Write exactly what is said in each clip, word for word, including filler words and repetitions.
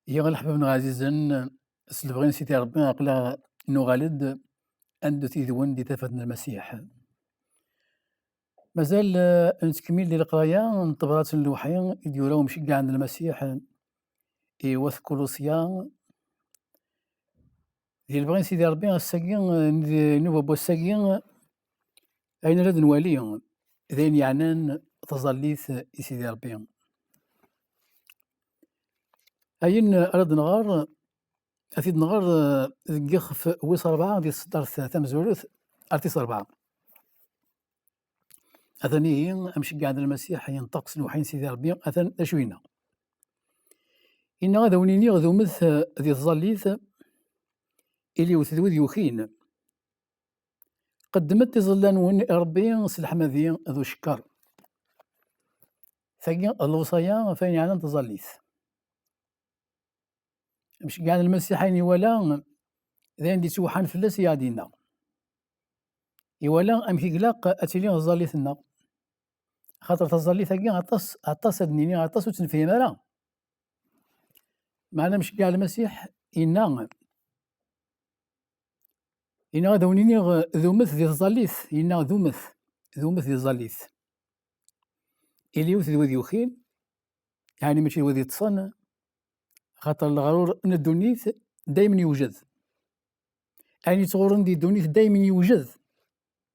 Ihi a leḥbab-nneɣ ɛzizen, s lebɣi n Sidi Ṛebbi, aql-aɣ nuɣal-d ad neddu yid-wen di tafat n Lmasiḥ. Mazal, eh, nettkemmil di leqraya n tebṛat n lewḥi i d-yura umceggeɛ n Lmasiḥ i wat Kulusya. Di lebɣi n Sidi Ṛebbi, ass-agi, eh, n, n ubabbu ass-agi, ayen ara d-nwali d ayen yeɛnan taẓallit i Sidi Ṛebbi. Ayen ara d-nɣer, ad t-id-nɣer, eh, deg yixef wis ṛebɛa di tseddart tamezwarut ar tis ṛebɛa. Atan ihi, amceggeɛ n Lmasiḥ yenṭeq s lewḥi n Sidi Ṛebbi, atan d acu yenna. Yenna: "Ad awen-iniɣ dumet, eh, di tẓallit, iliwet d wid yukin. Qeddmet tiẓilla-nwen i Ṛebbi s leḥmadi d ucekker." Tagi d lewṣaya ɣef ayen yeɛnan taẓallit. Amceggeɛ n Lmasiḥ ayen iwala d ayen d-ittewḥan fell-as i aɣ-d-yenna. Iwala amek i ilaq ad tili tẓallit-nneɣ. Axaṭer taẓallit-agi aṭas, aṭas ad d-nini, aṭas ur tt-nefhim ara. Meɛna amceggeɛ n Lmasiḥ yenna, yenna: "Ad awen-iniɣ dumet di tẓallit." Yenna: "Dumet, dumet di tẓallit. Iliwet d wid yukin." Yeɛni mačči d wid yeṭṭsen, axaṭer leɣrur n ddunit daymen yewjed. Ayen yettɣurrun di ddunit daymen yewjed.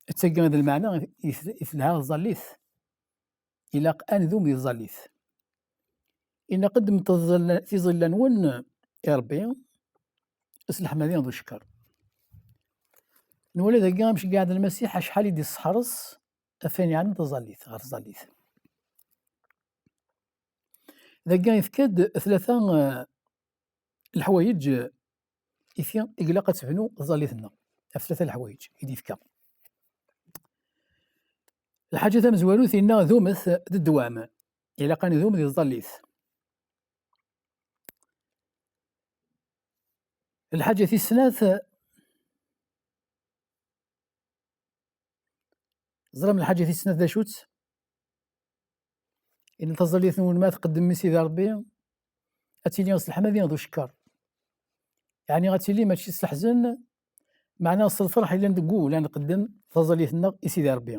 D tagi i d lmeɛna i, i, i telha tẓallit. Ilaq ad ndum di tẓallit. Yenna: "Qeddmet tiẓilla-, tiẓilla-nwen i Ṛebbi s leḥmadi d ucekker." Nwala dagi amceggeɛ n Lmasiḥ acḥal i d-isseḥres ɣef wayen yeɛnan taẓallit, ɣer tẓallit. Dagi yefka-d tlata, eh, leḥwayeǧ, eh, i ti-, i ilaq ad tebnu tẓallit-nneɣ. Ɣef tlata leḥwayeǧ i d-yefka. Lḥaǧa tamezwarut, yenna: "Dumet d ddwam." Ilaq ad ndum di tẓallit. Lḥaǧa tis snat, Teẓram lḥaǧa tis snat d acu-tt? Yenna: "Taẓallit-nwen ma tqeddem i Sidi Ṛebbi, ad tili s leḥmadi d ucekker." Yeɛni ad tili mačči s leḥzen, meɛna s lferḥ yellan deg wul, ad nqeddem taẓallit-nneɣ i Sidi Ṛebbi.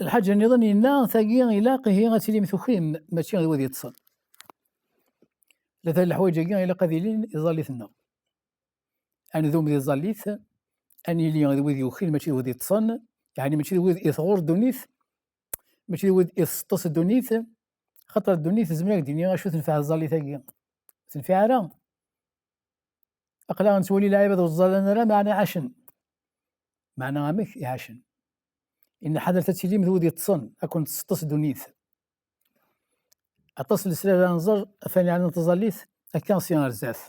Lḥaǧa nniḍen yenna: "Tagi ilaq ihi ad tilim tukim, mačči d wid yeṭṭsen." Tlata n leḥwayeǧ-agi ilaq ad ilin i tẓallit-nneɣ. Ad ndum di tẓallit, ad nili d wid yukin, mačči d wid yeṭṭsen, yeɛni mačči d wid i tɣur ddunit, mačči d wid i tseṭṭes ddunit, xaṭer ddunit tezmer ad k-d-tini acu tenfeɛ tẓallit-agi? Ur tenfiɛ ara. Aql-aɣ nettwali lɛibad ur ttẓallan ara, meɛna ɛacen. Meɛna amek i ɛacen? Yenna: "Ḥadret ad tilim d wid yeṭṭsen, ad ken-tseṭṭes ddunit." Aṭas n lesrar ara nẓer ɣef wayen yeɛnan taẓallit, akka si ar zdat.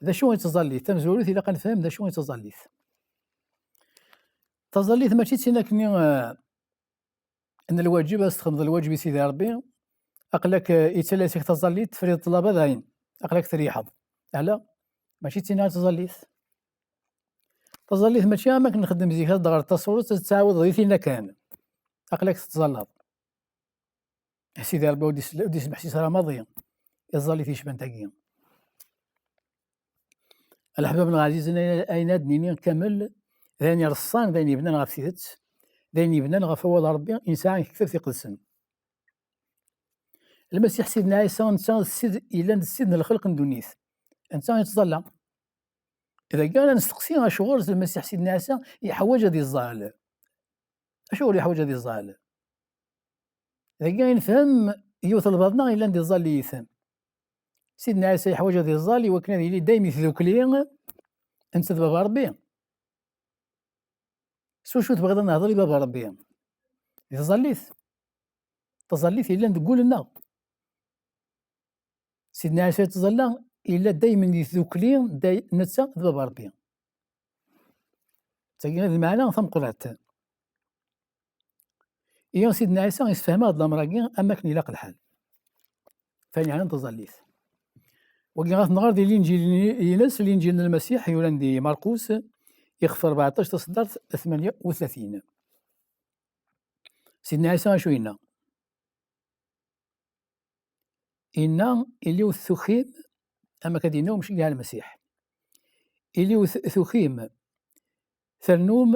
D acu i d taẓallit? Tamezwarut, ilaq ad nefhem d acu i d taẓallit. Taẓallit mačči d tin akken, eh, n lwaǧeb, ad s-txedmeḍ lwaǧeb i Sidi Ṛebbi, aql-ak, eh, yettalas-ak taẓallit, tefriḍ ṭṭlaba dayen, aql-ak triḥeḍ. Ala, mačči d tin ara taẓallit. Taẓallit mačči am akken nxeddem zik, ad d-ɣer taṣurut, ad tettɛawadeḍ di tinna kan. Aql-ak tettẓallaḍ. Sidi Ṛebbi ur d-isel-, ur d-ismeḥsis ara maḍi i tẓallit yecban tagi. A leḥbab-nneɣ ɛzizen, ay-, ayen ad d-nini kamel, d ayen ireṣṣan, d ayen yebnan ɣef tidet, d ayen yebnan ɣef wawal n Ṛebbi i nesɛa deg tektabt iqedsen. Lmasiḥ Sidna Ɛisa, netta d Ssid, yellan d Ssid n lxelq n ddunit. Netta yettẓalla. Dagi ara nesteqsi acuɣer Lmasiḥ Sidna Ɛisa yeḥwaǧ ad iẓẓal. Acuɣer yeḥwaǧ ad iẓẓal? Dagi i nefhem yiwet n lbaḍna yellan d iẓallit. Sidna Ɛisa yeḥwaǧ ad iẓẓal i wakken ad yili daymi tdukli netta d Baba Ṛebbi. S wacu tebɣiḍ ad nehḍer i Baba Ṛebbi? Di tẓallit. Taẓallit yellan deg wul-nneɣ. Sidna Ɛisa yettẓalla, yella daymen di tdukli, day-, netta d Baba Ṛebbi. D tagi i d lmeɛna tameqqrant. Ihi Sidna Ɛisa yessefhem-aɣ-d lamer-agi am akken ilaq lḥal. F ayen yeɛnan taẓallit. Wagi ɣef nɣer di Linǧil-ines, Linǧil n Lmasiḥ yuran di Marqus, ixef rbeɛṭac, taṣeddart tmanya u tlatin. Sidna Ɛisa acu yenna? Yenna, ili ur tukim, am akka d-yenna umceggeɛ Lmasiḥ, ili ur tukim, ternum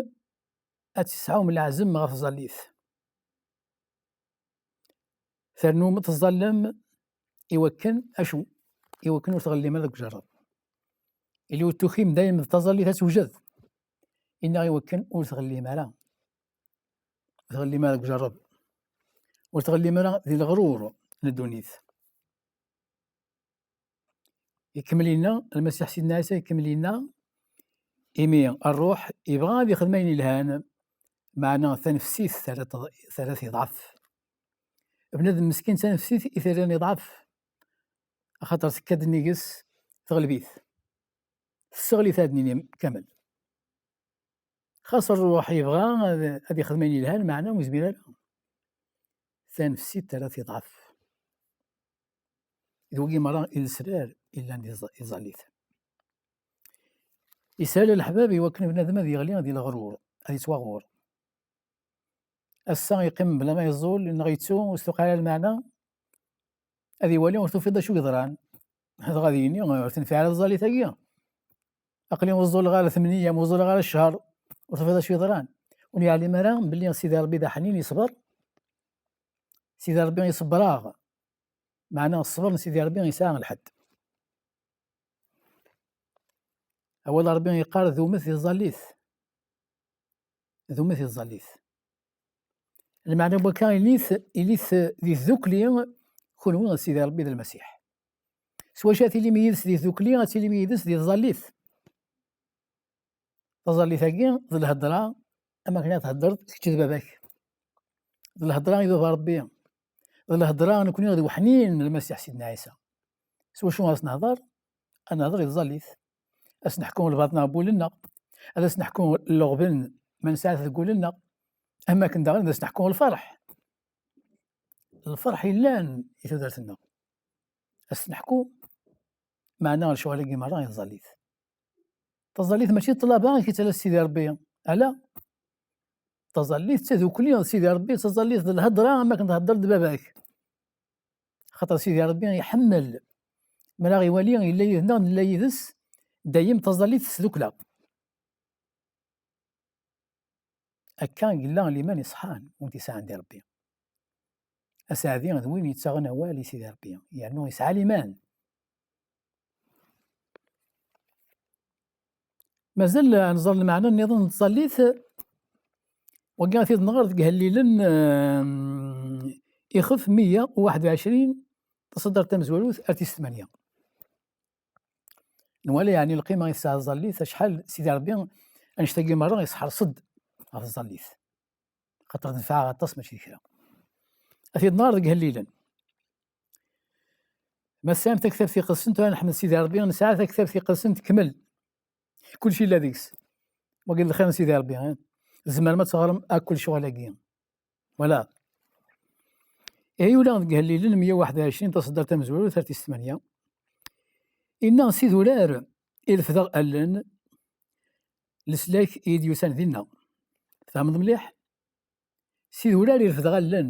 ad tesɛum leɛzem ɣef tẓallit. Ternum teẓẓallem i wakken acu? I wakken ur tɣellim ara deg ujerreb. Ili ur tukim dayem d taẓallit ad tewjed. Inna i wakken ur tɣellim ara. Ur tɣellim ara deg ujerreb. Ur tɣellim ara di leɣrur n ddunit. Ikemmel inna, Lmasiḥ Sidna Ɛisa ikemmel inna, imi ṛṛuḥ ibɣa ad ixdem ayen ilhan, meɛna tanefsit terra-t, terra-t yeḍɛef. Bnadem meskin d tanefsit i t-yerran yeḍɛef, axaṭer tekka-d nnig-s, teɣleb-it. Tesseɣli-t ad nini kamel. Xas ṛṛuḥ yebɣa ad, ad ixdem ayen yelhan, meɛna ur yezmir ara. Tanefsit terra-t yeḍɛef. D wigi merra i lesrar yellan di tẓ-, di tẓallit. Yeshel lḥebab i wakken bnadem ad yeɣli di leɣrur, ad yettwaɣur. Ass-a yeqqim bla ma yeẓẓul neɣ yettu, ur s-tuqiɛ ara lmeɛna, ad iwali ur tufiḍ d acu yeḍran. Dɣa ad yini, ur tenfiɛ ara tẓallit-agi. Aql-i ur ẓẓuleɣ ara tmenya, ur ẓẓuleɣ ara ccher, ur tufiḍ d acu yeḍran. Ur yeɛlim ara belli Sidi Ṛebbi d aḥnin, yeṣber. Sidi Ṛebbi iṣebber-aɣ. Meɛna ṣṣber n Sidi Ṛebbi yesɛa lḥedd. Awal Ṛebbi yeqqar, dumet di tẓallit. Dumet di tẓallit. Lmeɛna n wakka, ilit, ilit di tdukli, kunwi d Sidi Ṛebbi d Lmasiḥ. S wacu ad tilim yid-s di tdukli, ad tilim yid-s di tẓallit. Taẓallit-agi d lhedra, am akken ad theddreḍ kečč d baba-k. D lhedra i baba Ṛebbi. D lhedra nekni d weḥnin n Lmasiḥ Sidna Ɛisa. S wacu ad s-nehder? Ad nehder i tẓallit. Ad s-neḥku lbaṭel ɣef wul-nneɣ. Ad as-neḥku lleɣben ma nesɛa-t deg wul-nneɣ. Am akken daɣen ad as-neḥku lferḥ. Lferḥ yellan i tudert-nneɣ. Ad s-neḥku, meɛna lecɣal-agi merra i tẓallit. Taẓallit mačči d ṭṭlaba i k-yettala Sidi Ṛebbi, ala. Taẓallit d tadukli d Sidi Ṛebbi, d taẓallit d lhedra am akken thedder d baba-k. Axaṭer Sidi Ṛebbi iḥemmel mi ara ɣ-iwali yella yid-neɣ, nella yid-s, dayem taẓallit tesdukla. Akka yella liman iṣeḥḥan, win t-yesɛan di Ṛebbi. Aseɛdi d win yettaɣen awal i Sidi Ṛebbi, yernu yesɛa liman. Mazal ad nẓer lmeɛna nniḍen n tẓallit, wagi ad t-id-nɣer deg Ihellilen, ehm, ixef meyya u waḥed u ɛecrin, taṣeddart tamezwarut ar tis tmanya. Nwala yeɛni lqima i tesɛa tẓallit, acḥal Sidi Ṛebbi annect-agi merra isḥerṣ-d ɣef tẓallit. Xaṭer tenfeɛ aṭas, mačči d kra. Ad t-id-nɣer deg Ihellilen. Ma tesɛam taktabt iqedsen, tura neḥmed Sidi Ṛebbi, nesɛa taktabt iqedsen tekmel. Kulci yella deg-s. Wagi d lxir n Sidi Ṛebbi, eh? Tzemrem ad teɣrem akk lecɣal-agi. Voilà. Ihi ula deg Ihellilen meyya u waḥed u ɛecrin, taṣeddart tamezwarut ar tis tmanya. Inna s idurar i refdeɣ allen, leslak i yi-d-yusan dinna. Tfehmeḍ mliḥ? S idurar i refdeɣ allen,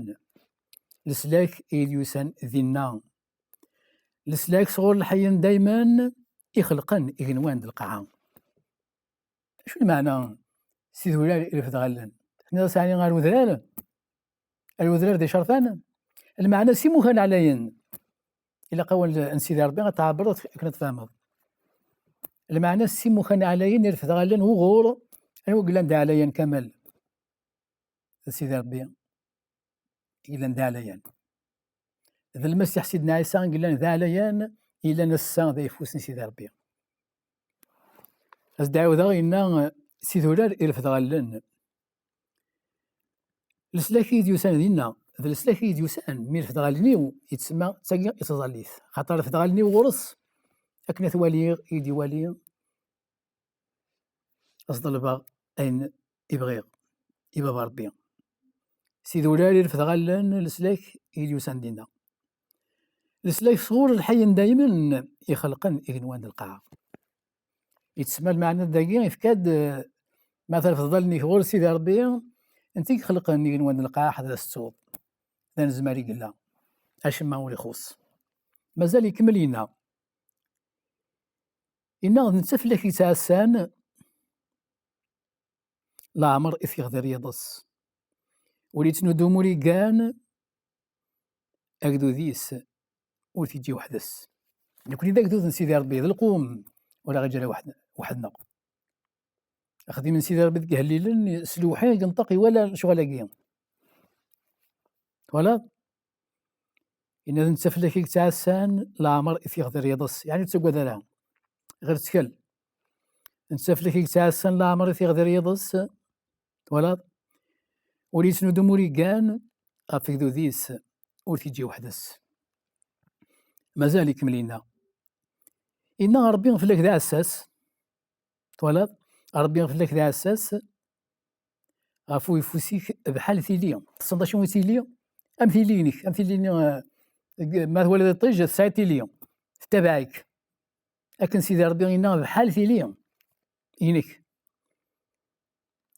leslak i yi-d-yusan dinna. Leslak sɣur lḥeyyen daymen ixelqen igenwan d lqaɛa. Acu lmeɛna s idurar i refdeɣ allen? Tenniḍ-as ɛni ar udrar? Ar udrar d icertan? Lmeɛna s imukan ɛlayen. Ilaq awal n Sidi Ṛebbi ad tɛebbreḍ akken ad tfehmeḍ. Lmeɛna s imukan ɛlayen i refdeɣ allen wuɣur? Anwa i yellan d aɛlayan kamel? D Sidi Ṛebbi i yellan d aɛlayan. D Lmasiḥ Sidna Ɛisa i yellan d aɛlayan, i yellan ass-a d ayeffus n Sidi Ṛebbi. Ad s-d-ɛiwdeɣ, yenna s idurar i refdeɣ allen. Leslak i yi-d-yusan dinna, d leslak i yi-d-yusan mi refdeɣ allen-iw, yettsemma d tagi i d taẓallit. Xaṭer refdeɣ allen-iw ɣur-s, akken ad t-waliɣ, i yi-d-iwali, ad s-ḍelbeɣ ayen i bɣiɣ i Baba Ṛebbi. S idurar i refdeɣ allen, leslak i yi-d-yusan dinna. Leslak sɣur lḥeyyen daymen ixelqen igenwan d lqaɛa. Yettsemma lmeɛna dagi, ifka-d, eh, ma terfdeḍ allen-ik ɣur Sidi Ṛebbi, Netta i ixelqen igenwan n lqaɛa ḥed ad as-tettuḍ. D anezmar i yella. Acemma ur ixuṣṣ. Mazal ikemmel yenna. Yenna d netta fell-ak yettɛassan, leɛmer i t-yeɣdir yiḍes. Ur yettnuddum ur iggan, agdud-is ur t-iǧǧi weḥd-s. Nekni d agdud n Sidi Ṛebbi, d lqum, ur aɣ-iǧǧi ara weḥd-, weḥd-neɣ. Axdim n Sidi Ṛebbi deg ihellilen, s lewḥi i yenṭeq, iwala lecɣal-agi. Twalaḍ? Yenna d netta fell-ak i yettɛassan, leɛmer i t-yeɣdir yiḍes. Yeɛni ur ttagad ara. Ɣer ttkel. D netta fell-ak i yettɛassan, leɛmer i t-yeɣdir yiḍes. Twalaḍ? Ur yettnuddum ur iggan, ɣef igdud-is ur t-iǧǧi weḥd-s. Mazal ikemmel yenna. Yenna Ṛebbi fell-ak d aɛessas. Twalaḍ? Ṛebbi fell-ak d aɛessas, ɣef uyeffus-ik bḥal tili. Tessneḍ acu i tili? Am tili-inek, am tili-nni, eh, deg, ma twalaḍ iṭij, tesɛiḍ tili, tettabaɛ-ik. Akken Sidi Ṛebbi yenna, bḥal tili-inek.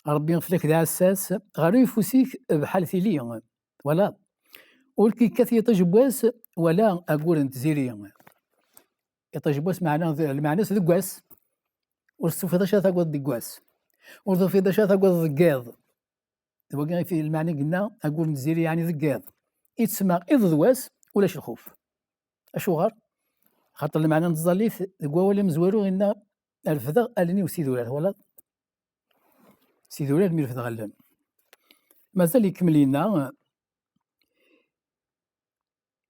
Ṛebbi fell-ak d aɛessas, ɣer uyeffus-ik bḥal tili. Twalaḍ? Ur k-ikkat yiṭij n wass, wala aggur n tziri. Iṭij n wass, meɛna, lmeɛna-s deg wass. Ur tufiḍ acu ara tagiḍ deg wass. Ur tufiḍ acu ara tagiḍ deg yiḍ. D wagi i fi lmeɛna i yenna, aggur n tziri, yeɛni deg yiḍ. Yettsemma iḍ d wass, ulac lxuf. Acuɣer? Xaṭer lmeɛna n tẓallit, deg wawal amezwaru, yenna, refdeɣ allen-iw s idurar, twalaḍ? S idurar mi refdeɣ allen. Mazal ikemmel yenna,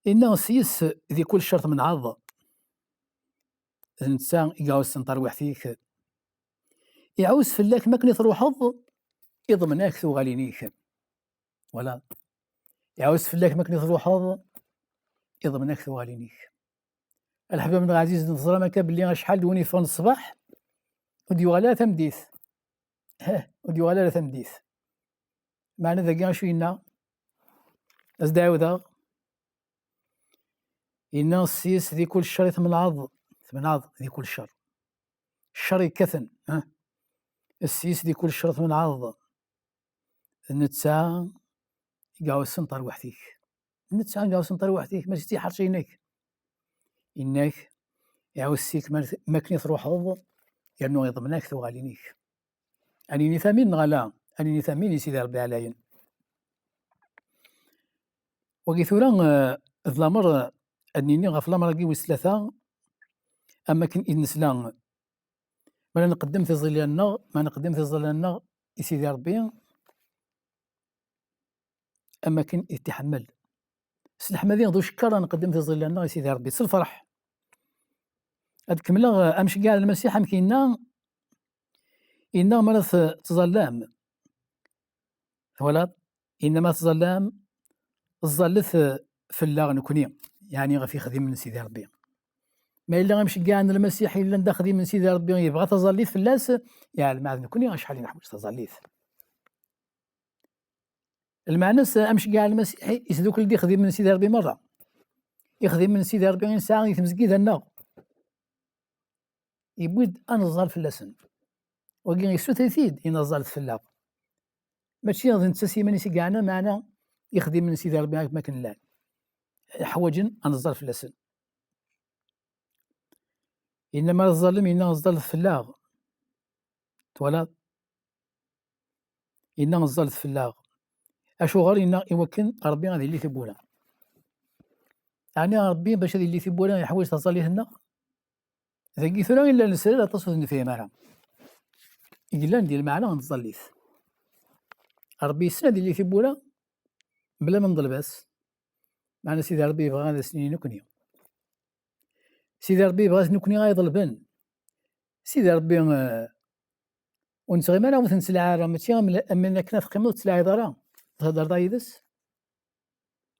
Inna s yis di kul ccer tmenɛeḍ, d netta i iɛussen tarwiḥt-ik. Iɛus fell-ak mi akken i truḥeḍ, iḍmen-ak tuɣalin-ik. Wala. Iɛus fell-ak mi akken i truḥeḍ, iḍmen-ak tuɣalin-ik. A leḥbab-nneɣ ɛzizen, teẓram akka belli acḥal d win yeffɣen ṣṣbeḥ, ur d-yuɣal ara tameddit. Heh, ur d-yuɣal ara tameddit. Meɛna dagi acu yenna? Ad s-d-ɛiwdeɣ. Yenna s yis di kul ccer i tmenɛeḍ, tmenɛeḍ di kul ccer. Ccer yekkaten, ha? S yis di kul ccer tmenɛeḍ. D netta i iɛussen tarwiḥt-ik. D netta i iɛussen tarwiḥt-ik, mačči d tiḥerci-inek. Inna-k, iɛuss-ik ma, ma akken i truḥeḍ, yernu iḍmen-ak tuɣalin-ik. Ad nini tamin neɣ ala? Ad nini tamin i Sidi Ṛebbi ɛlayen. Wagi tura, eh, d lamer, eh, ad nini ɣef lamer-agi wis tlata, am akken i d-nesla, ma la nqeddem tiẓilin-nneɣ, ma nqeddem tiẓilin-nneɣ i Sidi Ṛebbi, am akken i t-iḥemmel. S leḥmadi d ucekker ad nqeddem tiẓilin-nneɣ i Sidi Ṛebbi, s lferḥ. Ad kemmleɣ, eh, amceggeɛ n Lmasiḥ, amek yenna, yenna, ma ara t-, tẓallam, twalaḍ? Yenna ma tẓallam, ẓẓallet, eh, fell-aɣ nekni, yeɛni ɣef yexdimen n Sidi Ṛebbi. Ma yella amceggeɛ n Lmasiḥ yellan d axdim n Sidi Ṛebbi yebɣa taẓallit fell-as, yeɛlem ɛad nekni acḥal i neḥwaǧ taẓallit. Lmeɛna-s amceggeɛ n Lmasiḥ isdukel-d ixdimen n Sidi Ṛebbi merra. Ixdimen n Sidi Ṛebbi i nesɛa di tmezgida-nneɣ. Yewwi-d ad neẓẓal fell-asen. Wagi yessuter-it-id, yenna ẓẓalet fell-aɣ. Mačči d netta s yiman-is i yeɛna, meɛna ixdimen n Sidi Ṛebbi am akken llan. Ḥwaǧen ad neẓẓal fell-asen. Yenna ma ara tẓallem, yenna ẓẓalet fell-aɣ. Twalaḍ? Yenna ẓẓalet fell-aɣ. Acuɣer? Yenna iwakken Ṛebbi ad yili tiwwura. Ɛni Ṛebbi bac ad yili tiwwura yeḥwaǧ taẓallit-nneɣ? Dagi tura i llan lesrar aṭas ur t-nefhim ara. I yellan di lmeɛna n tẓallit. Ṛebbi yessen ad yili tiwwura bla ma neḍleb-as. Meɛna Sidi Ṛebbi yebɣa ad as-nini nekni. Sidi Ṛebbi yebɣa-t nekni ay iḍelben. Sidi Ṛebbi, eh, ur nettɣimi ara ur t-nettelɛi ara, mačči am, am akken ad teqqimeḍ ur tettelɛiḍ ara, theddreḍ yid-s.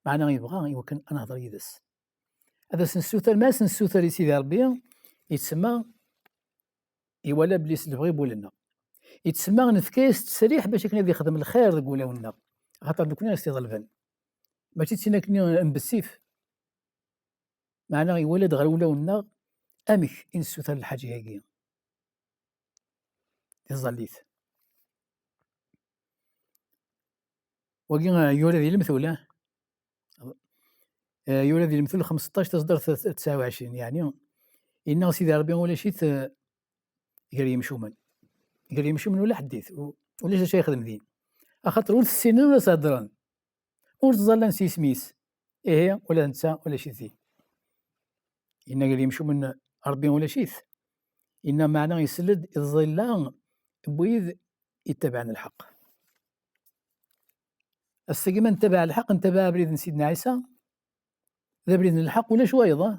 Meɛna yebɣa iwakken ad nehder yid-s. Ad as-nessuter, ma as-nessuter i Sidi Ṛebbi, yettsemma iwala belli s lebɣi n wul-nneɣ. Yettsemma nefka-yas ttesriḥ bac akken ad yexdem lxir deg wulawen-nneɣ. Axaṭer nekni i s-t-iḍelben. Mačči d tin akken n bessif. Meɛna iwala-d ɣer wulawen-nneɣ amek i nessuter lḥaǧa-agi. Tiẓallit. Wagi, eh, yura di lemtul, eh? Eh, yura di lemtul xmesṭac, taẓdart tesɛa u ɛecrin, yeɛni, yenna Sidi Ṛebbi ulac-it, eh, gar yimcumen. Gar yimcumen ula ḥedd-it, u-, ulac d acu ara yexdem din. Axaṭer ur t-ssinen ur as-heddren. Ur ttẓallan s yisem-is. Ihi, ula d netta ulac-it din. Yenna gar yimcumen Ṛebbi ulac-it. Yenna meɛna isell-d i tẓilla n wid yettabaɛen lḥeqq. Ass-agi ma nettabaɛ lḥeqq, nettabaɛ abrid n Sidna Ɛisa, d abrid n lḥeqq, ulac wayeḍ, ah?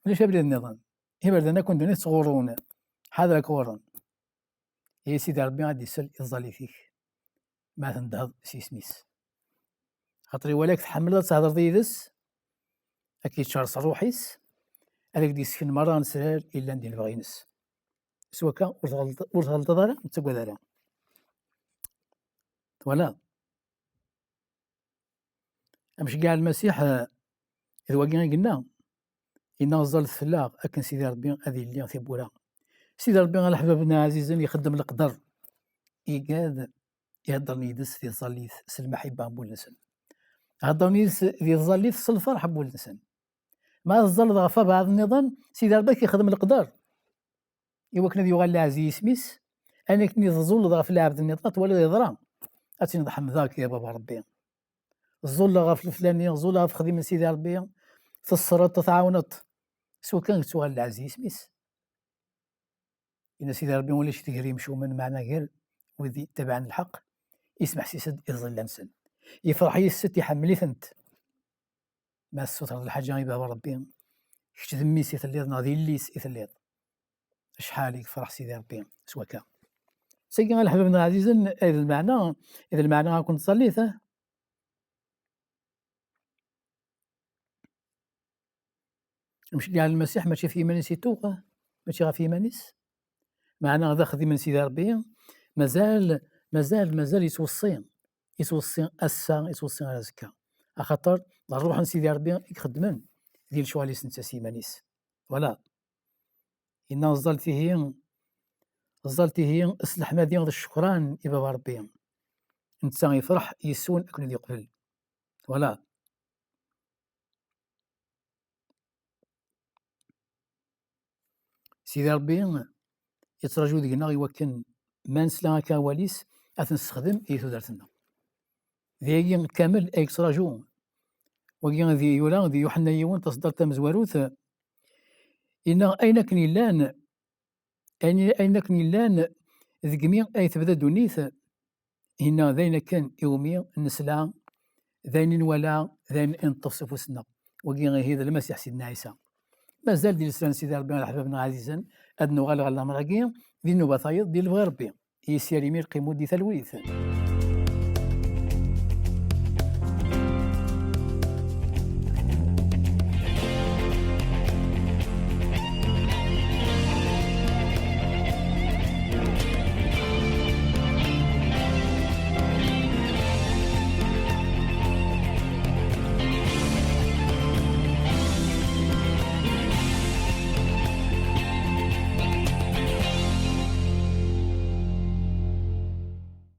Ulac abrid nniḍen. Iberdan akk n ddunit ttɣurrun, ḥader ad k-ɣurren. Ihi Sidi Ṛebbi ad d-isell i tẓallit-ik, ma tendheḍ s yisem-is. Xaṭer iwala-k tḥemmleḍ ad thedreḍ yid-s, ad k-yeččar s ṛṛuḥ-is, ad ak-d-yessken merra lesrar yellan di lebɣi-ines. S wakka, ur tɣelṭ-, ur tɣelṭeḍ ara, ur tettagad ara. Twalaḍ? Amceggeɛ Lmasiḥ, eh, d wagi i yenna, yenna: "Ẓẓalet fell-aɣ akken Sidi Ṛebbi ad yelli tiwwura." Sidi Ṛebbi, a leḥbab-nneɣ ɛzizen, ixeddem leqder. Igad iheddren yid-s di tẓallit s lmaḥibba n wul-nsen. Heddren yid-s di tẓallit s lferḥ n wul-nsen. Ma teẓẓalleḍ ɣef abɛaḍ nniḍen, Sidi Ṛebbi ad k-ixdem leqder. I wakken ad yuɣal leɛz i yisem-is, ayen akken i tẓulleḍ ɣef lɛebd nniḍen, ad twaliḍ yeḍra. Ad tiniḍ: "Ḥemdeɣ-k ya Baba Ṛebbi. Ẓẓulleɣ ɣef leflani, ẓẓulleɣ ɣef lexdima n Sidi Ṛebbi, tessreḍ-t, tɛawneḍ-t." S wakka i yettuɣal leɛz i yisem-is. Yenna Sidi Ṛebbi ulac-it gar yimcumen, meɛna gar wid yettabaɛen lḥeqq, yesmeḥsis-d i tẓilla-nsen. Yefreḥ yis-sent, iḥemmel-itent. Ma tessutreḍ lḥaǧa i Baba Ṛebbi, kečč d mmi-s i telliḍ neɣ d yelli-s i telliḍ. Acḥal i yefreḥ Sidi Ṛebbi s wakka. Sagi, a leḥbab-nneɣ ɛzizen, ay d lmeɛna, ay d lmeɛna akk n tẓallit, ah? Amceggeɛ n Lmasiḥ mačči ɣef yiman-is i tuɣ, mačči ɣef yiman-is. Meɛna d axeddim n Sidi Ṛebbi, mazal, mazal, mazal yettweṣṣi, yettweṣṣi ass-a, yettweṣṣi ar azekka. Axaṭer d ṛṛuḥ n Sidi Ṛebbi i ixeddmen di lecɣal-is netta s yiman-is. Voilà. Yenna: "Ẓẓalt ihi, ẓẓalt ihi s leḥmadi d ccekran i Baba Ṛebbi. Netta yefreḥ yis-wen akken ad yeqbel." Voilà. Sidi Ṛebbi yettraǧu deg-neɣ i wakken ma nesla akka awal-is, ad t-nessexdem i tudert-nneɣ. D ayagi kamel ay yettraǧu. Wagi di yura di Yuḥenna yiwen, taṣeddart tamezwarut, yenna: "Ayen akken yellan, ayen, ayen akken yellan deg mi ay tebda ddunit, yenna d ayen akken iwumi nesla, d ayen i nwala, d ayen i neṭṭef s ufus-nneɣ." Wagi ihi d Lmasiḥ Sidna Ɛisa. Mazal di lesrar n Sidi Ṛebbi, a leḥbab-nneɣ ɛzizen, ad nuɣal ɣer lamer-agi di nnuba tayeḍ di lebɣi Ṛebbi. Yis-s ar imir qqimu di talwit.